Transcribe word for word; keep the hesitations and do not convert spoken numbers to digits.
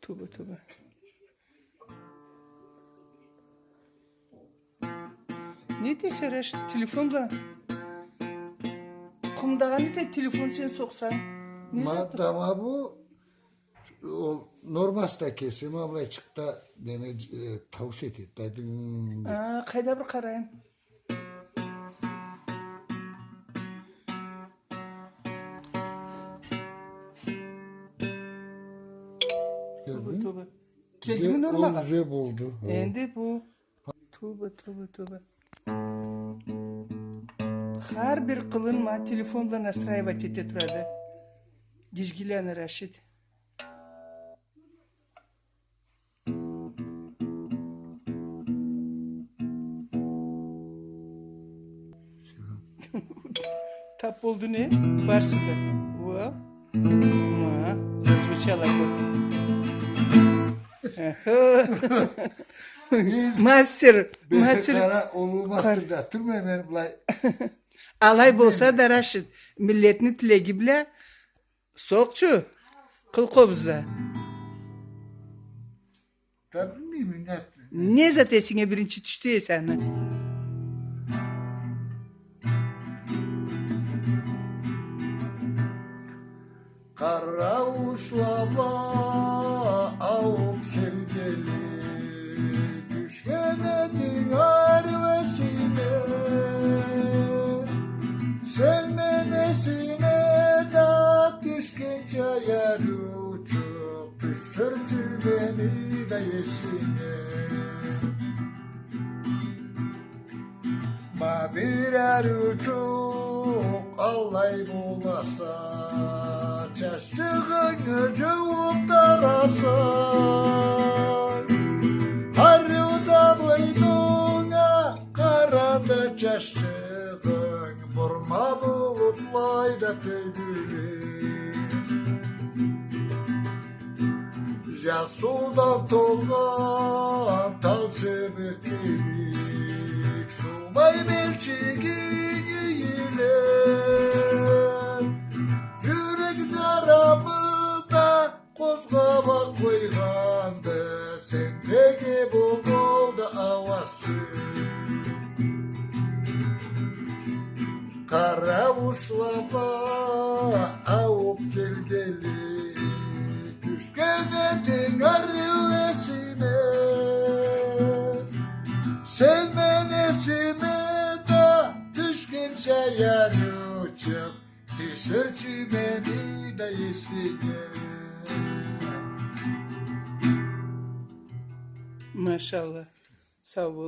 Тоба, тоба. Не этесе, Рашид, телефон бла? Къумдагъан эте телефон, сен сокъсанг. Не зат? Ма да ма бу, ол нормасы да кеси, ма былайчыкъда, неме, э, таууш этеди да, дынг деп. А, къайда, бир къарайым. Тоба, тоба. Келдими нормагъа? Уже болду. Энди бу. Тоба, тоба, тоба. Хар бир къылын ма телефон бла настраивать эте турады. Гизгиланы Рашид. Тап болду, не? Барысы да. Уа. Ма, зазвучала вот. Эхо. Мастер, бе-, мастер. Къара, уллу мастер да турмай, мен былай. Алай болса да, Рашид, миллетни тилеги бла, сокъчу, къыл къобузда. Да билмейме, не этди. Не зат эсинге биринчи тюшдю эсе аны? Къарауушлама аууб келгели, тюшген эдинг ариу эсиме. Сен мени эсиме да тюшгенча, ариучукъ, тюшюрчю мени да эсинге. Ма бир ариучукъ алай боласа, чаччыгъынгы джуууб тараса. Ариу да бойнунга, къара да чаччыгъынг, бурма булутлай да тёгюлюб. Джасыудан толгъан тал чёбюк кибик, суудай мелчигинг ийиле. Джюрек джарамы да къозгъаб къойгъанды, сендеги болмау да ауазчыкъ. Къарауушлама аууб келгели, тюшген эдинг ариу эсиме. Сен мени эсиме да тюшгенча, ариучукъ, тюшюрчю мени да эсинге. Машалла. Сау бол.